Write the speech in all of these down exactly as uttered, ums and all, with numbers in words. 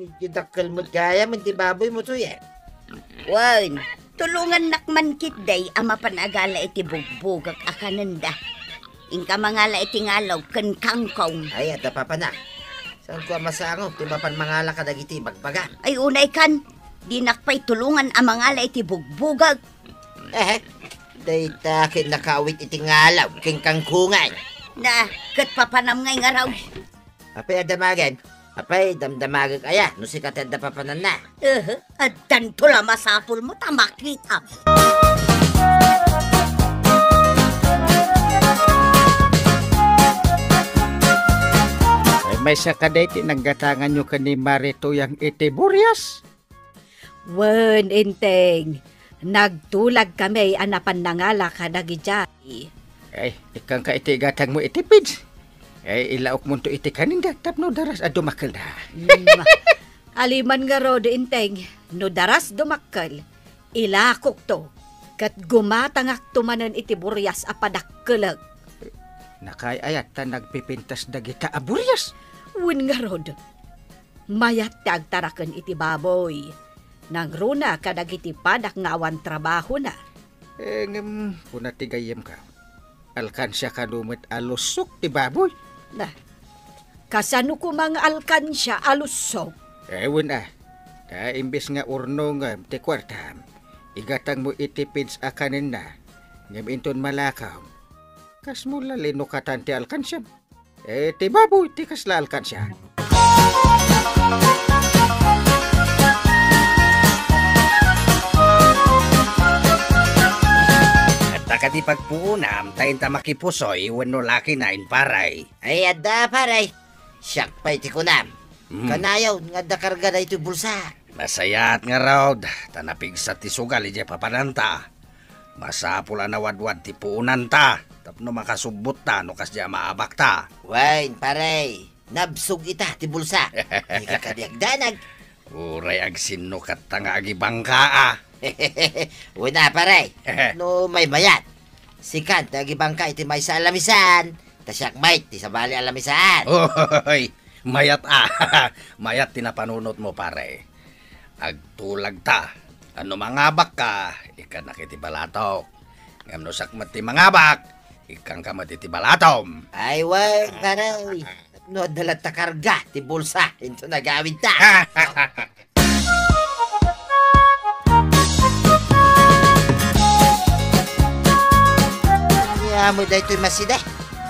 Idiay dakkel met gayam ti baboymo, Tuye. Wen, tulongannak man ketdi a mapan agala iti bugbugak a kanenda. Inka mangala iti ngalaw ken kangkong. Ay, adda papanak. Saanko a masango ti mapan mangala kadagiti ibagbaga? Ay, unay kan, dinak pay tulongan a mangala iti bugbugak. Eh, dayta ket nakawit iti ngalaw ken kangkungan. Na, ket papanam ngay ngarud. Apay a damagen? Apay, damdamagek aya no sika ti adda papananna? Ehe, addanto la masapulmo ta makitam. Ay, maysa kadi ti naggatanganyo ken ni Mare Tuyang iti burias? Wen, Enteng, nagtulagkami a napan nangala kadagidiay. Ay, ikkanka iti igatangmo iti feeds. Ay, ilaokmonto iti kanenda tapno daras a dumakkelda. Mm. Aliman ngarud, Enteng, no daras dumakkel, ilakokto, ket gumatangakto manen iti burias a padakkelek. Nakaay-ayat ta nagpipintas dagita a burias. Wen ngarud, mayat ti agtaraken iti baboy. Nangruna kadagiti padak nga awan trabahona. Eh, ngem kuna ti gayyemko, alkansia kano met a lussok ti baboy? Na, kasano koma nga alkansia a lussok? Eh, wen a. Ta imbes nga urnongem ti kuartam, igatangmo iti feeds a kanenna, ngem inton malakaw, kasmo la linukatan ti alkansiam. Eh, ti baboy ti kasla alkansia. Adda kadi pagpuonam ta inta makipusoy wenno lakina in paray? Ay, adda, paray. Siak pay ti kunam. Mm. Kanayon nga adda karga daytoy bulsa. Nasayaat ngarud, ta napigsa ti sugal idiay papananta. Masapul a nawadwad ti puonanta tapno makasubbotta no kasdi a maabakta. Wen, pare, nabsog ita ti bulsa. Dika kadi agdanag. Uray agsinnukatta nga agibangka a. Wen a, pare, no maymayat, sikan ti agibangka iti maysa a lamisan, ta siak met ti sabali a lamisaan. Oy, mayat a. Mayat ti napanunotmo, pare. Agtulagta. No mangabakka, ikkannak iti balatok. Ngem no siak met ti mangabak, ikkanka met iti balatom. Ay, wen, pare. No adda latta karga ti bulsa, inton agawidta. Ania met daytoy masida?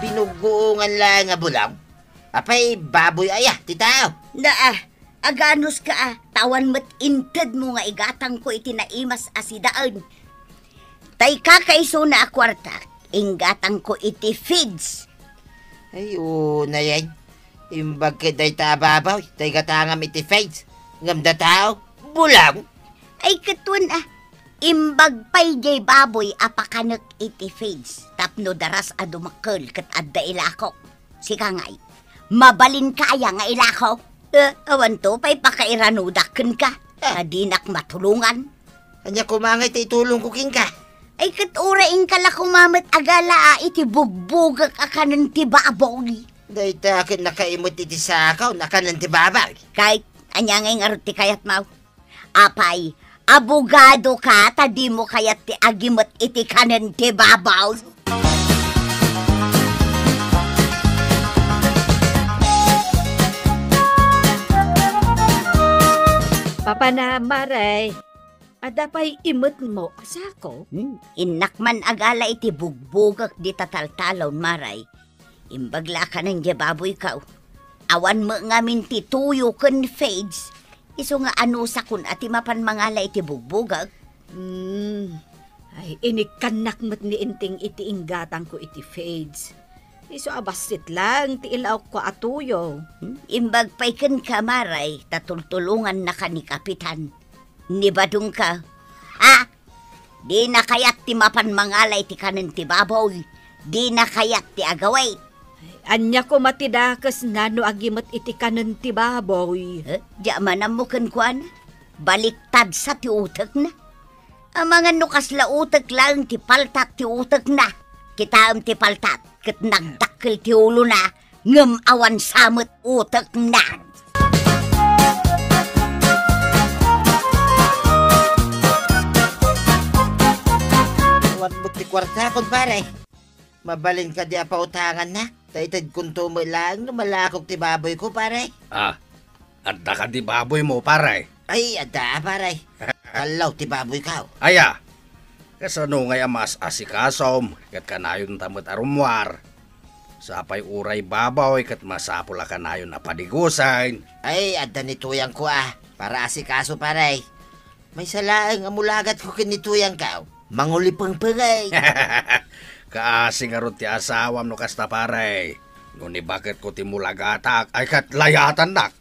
Binugoongan laeng a bulong. Apay, baboy aya ti tao? Naa, aganuska a, ta awan met intedmo nga igatangko iti naimas a sidaen. Tay kakaisuna a kuartak, inggatangko iti feeds. Ay, unayen. Imbag ket dayta a baboy, tay gatangam iti feeds. Ngem dayta a tao, bulong. Ay, ket wen a, imbag pay diay baboy a pakanek iti feeds tapno daras a dumakkel ket adda ilakok. Sika ngay, mabalinka aya nga ilako? Eh, awanto pay pakairanudak kenka. Ah. Ta dinak matulongan. Ania koma ngay ti itulongko kenka? Ay, ket uray inka la koma met agala a iti bugbugak a kanen ti baboy. Dayta ket nakaimet iti sakaw a kanen ti baboy. Kay, ania ngay ngarud ti kayatmo? Apay, abogadoka ta dimo kayat ti agimet iti kanen ti baboy? Papanam, Mare, adda pay imetmo a sako? Hmm, innak man agala iti bugbugak dita taltalon, Mare. Imbag la a kanen diay baboyko. Awan met ngamin ti tuyo ken feeds. Isu nga anusakon a ti mapan mangala iti bugbugak. Hmm. Ay, inikkannak met ni Enteng iti inggatangko iti feeds. Isu a bassit laeng ti ilaokko a tuyo. Hmm? Imbag pay kenka, Mare, ta tultulongannaka ni Kapitan. Ni Badongko. Ha? Dina kayat ti mapan mangala iti kanen ti baboy. Dina kayat ti agawid. Ania koma ti dakesna no agimet iti kanen ti baboy? Eh, diak manammo kenkuana. Baliktad sa ti utekna. Amangan no kasla utek laeng ti paltat ti utekna. Kitaem ti paltat ket nagdakkel ti ulona, ngem awan sa met utekna. Ti kuartakon, pare. Mabalin kadi a pautangannak? Ta itedkonto met laeng no malakok ti baboyko, pare. Ah, adda kadi baboymo, pare? Ay, adda, pare. Kallaw ti baboyko. Aya, kasano ngay a mas asikasom ket kanayonta met a rummuar? Sapay uray baboy ket masapul a kanayon a padigusen. Ay, adda ni tuyangko a para asikaso, pare. Maysa laeng a mulagatko ken ni tuyangko, mangulipengpengay. Kaasi ngarud ti asawam no kasta, pare. No ni baketko ti mulagatak, ay ket layatannak.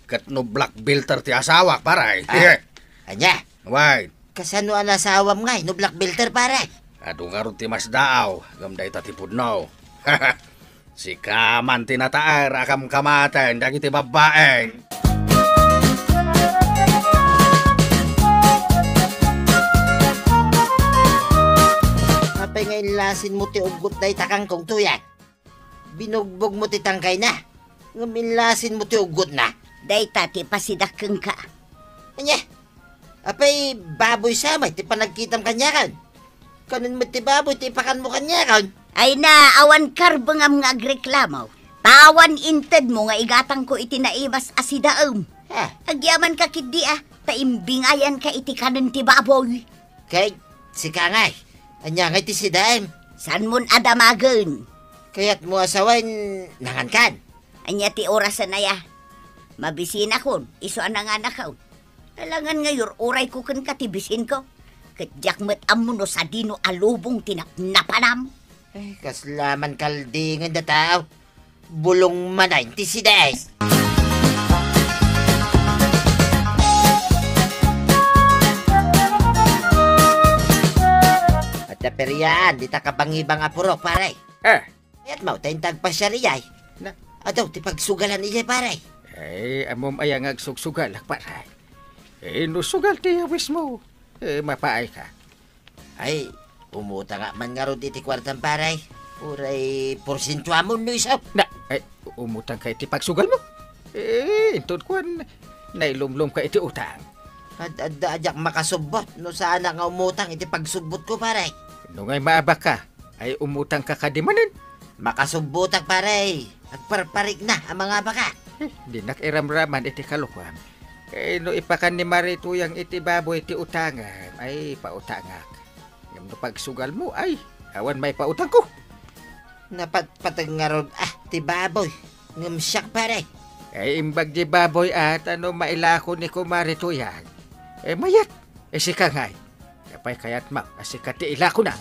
Ket no black filter ti asawak, pare. Ah, ania? Wen. Kasano a nasawam ngay no black filter, pare? Adu ngarud ti masdaaw, ngem dayta ti pudno. Sika man ti nataer a kamkamaten dagiti babbai. Apay nga inlasinmo ti uggot dayta kangkong, tuyang? Binugbogmo ti tangkayna, ngem inlasinmo ti uggotna. Dayta ti pasidak kenka. Ania? Apay baboy sa met ti panagkitam kaniakon? Kanen met ti baboy ti ipakanmo kaniakon? Ay na, awan karbengam nga agreklamo. Ta awan intedmo nga igatangko iti naimas a sidaem. Ha? Agyamanka ketdi a, ta imbingayanka iti kanen ti baboy. Ket sika ngay, ania ngay ti sidaem? Saanmon a damagen. Kayatmo a sawen, nangankan? Ania ti orasen aya? Mabisinakon, isu a nanganakon. Alangan nga ur-urayko kenka ti bisinko. Ket diak met ammo no sadino a lubong ti napnapanam. Ay, kasla man kaldingen da tao. Bulong manen ti sidaes. Adda periaan dita kabangibang a purok, pare. Eh, Kayatmo ta inta agpasiar idiay? Na? Adu ti pagsugalan idiay, pare. Ay, ammom aya nga agsugsugalak, pare? Eh, no sugal ti yawismo, eh, mapaayka. Ay, umutangak man ngarud iti kuartam, pare. Uray porsientuamon no isu. Na, ay, umutangka iti pagsugalmo? Eh, inton kuan, nailumlomka iti utang. Ad-, adda a diak makasubbot no saanak nga umutang iti pagsubbotko, pare. No ngay maabakka, ay umutangka kadi manen? Makasubbotak, pare. Agparparikna a mangabaka. Eh, dinak iramraman iti kalokuam. Eh, no ipakan ni Mari Tuyang iti baboy ti utangem, ay pautangak. Ngem no pagsugalmo, ay, awan maipautangko. Napatpateg ngarud, ah, ti baboy. Ngem siak, pare. Eh, imbag di baboy, ah, ta no mailako ni Kumare Tuyang. Eh, mayat. Eh, sika ngay. Apay kayatmo a sika ti ilakona?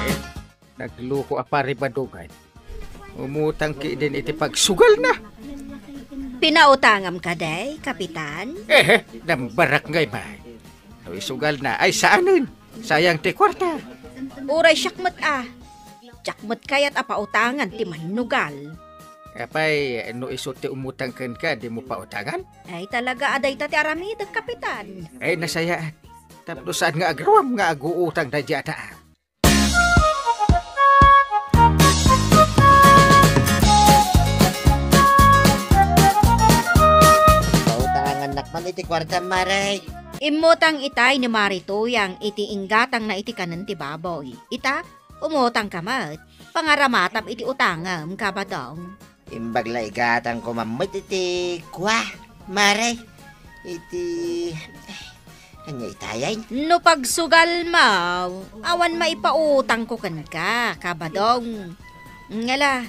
Eh, nagluko a pare Badongan. Umutang ketdin iti pagsugalna. Pinautangam kadi, Kapitan? Eh, nambarak ngay, may. No isugalna, ay saanen. Sayang ti kuarta. Uray siak met a. Diak met kayat a pautangan ti mannugal. Apay, no isu ti umutang kenka, dimo pautangan? Ay, talaga a dayta ti aramidek, Kapitan. Ay, nasayaat. Tapno saan nga agraem nga aguutang daydi a tao. Pautangannak man iti kuartam, Mare. Immutang itay ni Mari Tuyang iti inggatangna iti kanen ti baboy. Ita, umutangka met. Pangaramatam iti utangem, Kabadong. Imbag la igatangko man met iti kua, Mare. Iti, ania itay? No pagsugalmo, awan maipautangko kenka, Kabadong. Ngala,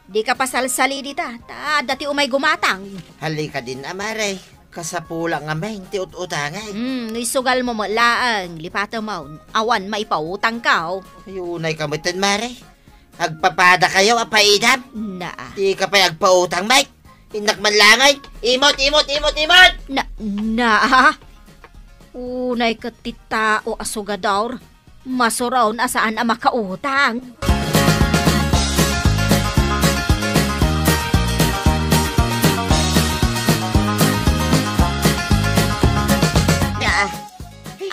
dika pasalsali dita, ta adda ti umay gumatang. Halika din, a, Mare. Kasapulak ngamin ti ut-utangay. Hmm, no isugalmo met laeng, lipatemon. Awan maipautangko. Ay, unayka metten, Mare. Agpapadakayo a paidam? Naa. Dika pay agpautang, Mike. Innak man laeng. Imot, imot, imot, imot! Na, naa. Unay ket ti tao a sugador. Masuron a saan a makautang. Ah,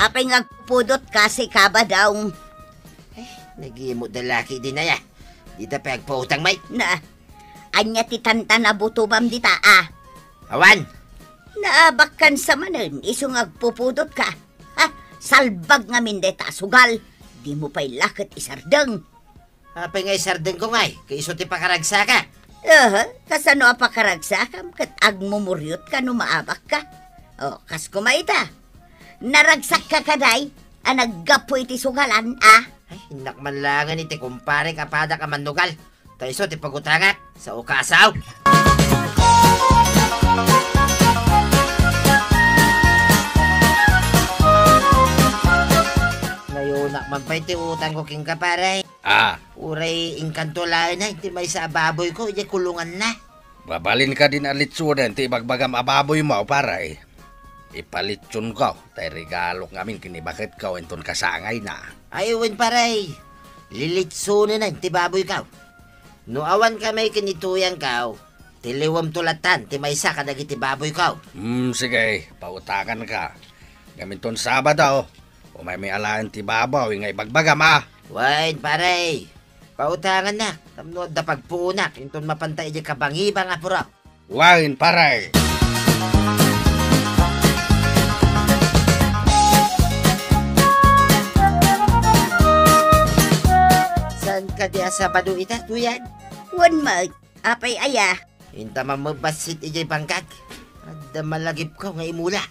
apay nga agpudot kasi, Kabadong? Eh, nagimot da laki din aya. Dita pay agpautang, Mike. Na, Ania ti tantanabutobam dita, a? Awan. Naabakkan sa manen, isu nga agpupudotka. Ha? Salbag ngamin dayta a sugal. Dimo pay la ket isardeng. Apay nga isardengko ngay, ket isu ti pakaragsakak? Aha, kasano a pakaragsakam ket agmumuriotka no maabakka? O, kas koma ita. Naragsakka kadi a naggapu iti sugalan, a? Ay, innak man laengen iti kumparek a padak a mannugal. Ta isu ti pagutangak, sao ka, sao? Nayonak man pay ti utangko kenka, pare. Ah. Uray inkanto laeng ti maysa a baboyko idiay kulunganna. Mabalin kadin a litsonen ti ibagbagam a baboymo, pare. Ipalitsonko, ta iregalok ngamin ken ni baketko inton kasangayna. Ay, wen, pare. Lilitsonenen ti baboyko. No awanka met ken ni tuyangko, tiliwemto lattan ti maysa kadagiti baboyko. Hmm, sige, pautanganka. Ngem inton Sabado, umaymi alaen ti baboy nga ibagbagam, a? Wen, pare. Pautangannak, tapno adda pagpuonak inton mapanta idiay kabangibang a purok. Wen, pare. Saan kadi a Sabado ita, tuyang? Wen met, apay aya? Inta man met bassit idiay bangkak. Adda malagipko nga imula.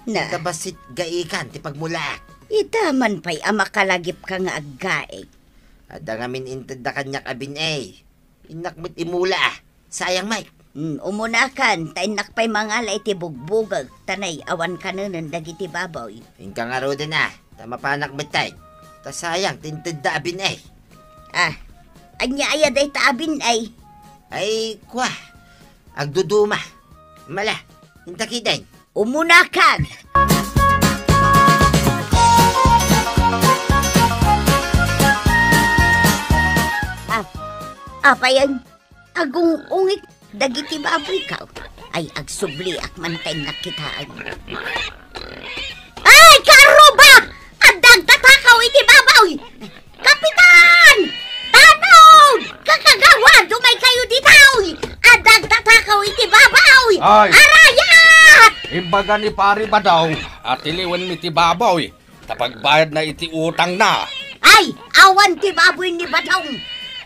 Na. Inta bassit gaikan ti pagmulaak. Ita man pay a makalagipka nga aggaig. Adda ngamin intedda kaniak a bin-ay. Innak met imula, a. Sayang met. Hmm, umunakan, ta innak pay mangala iti bugbugek, ta nay-awan kanenen dagiti baboy. Inka ngaruden, a, ta mapanak met tay. Ta sayang ti intedda a bin-ay. Ah, ania aya dayta a bin-ay? Ay, kua, agduduma. Mala, inta kiden. Umunakan! Ah, apayen, agung-ungit dagiti baboyko. Ay, agsubliak man ta innak kitaen. Ay, karuba! Adda agtatakaw iti baboy! Kapitan! Tanod! Kakagawad, umaykayo ditoy! Adda agtatakaw iti baboy! Ay! Arayat! Imbaga ni Pari Badong a tiliwenmi ti baboy, ta pagbayadna iti utangna. Ay, awan ti baboy ni Badong.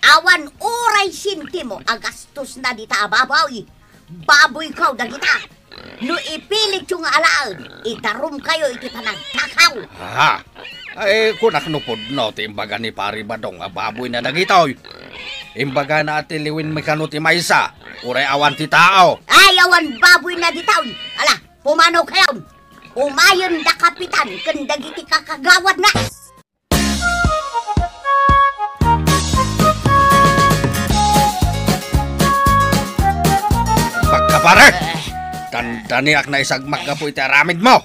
Awan uray sentimo a gastosna dita a baboy. Baboyko dagita. No ipilityo nga alaen, idarumkayo iti panagtakaw. Aha. Ay, kunak no pudno ti imbaga ni Pari Badong a baboyna dagitoy. Imbagana a tiliwenmi kano ti maysa, uray awan ti tao. Ay, awan baboyna ditoy. Ala, pumanawkayon. Umayenda, Kapitan, ken dagiti kakagawadna. Pagkapare! Dandaniak naisagmak gapu iti aramidmo!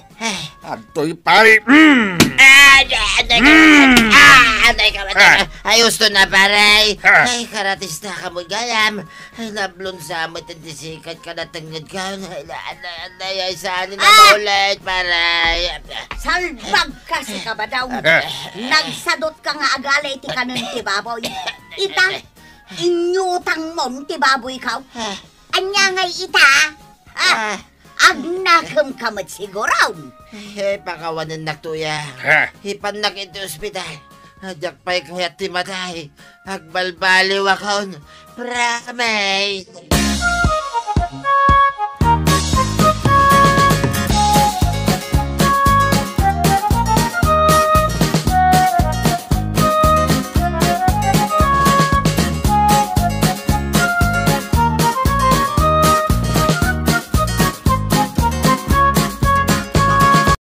Adtoy pari! Mm! Ah, ah, anay ka, Mm! ah, anay ka, anay ka. Ah! Ay, husto na, pare. Ah! Ay, karatista ka mo, gayam. Ay, nablon sa met ti sikat kada tengnged ka. Ay, la-, ala-, ala-, ay, saan na Ah! maulit, pare? Salbag ka, si Kabadaw. Ah! Nagsadot ka nga agali iti kanen ti baboy. Ita, inyutang mon ti baboy ka. Ah! Anya ngay ita? Ah! Ah! Agnakem ka met siguron. Ay, pakawanennak, tuya. Ah! Ipannak iti ospital. Diak pay kayat ti matay. Agbalbaliwakon. Promise.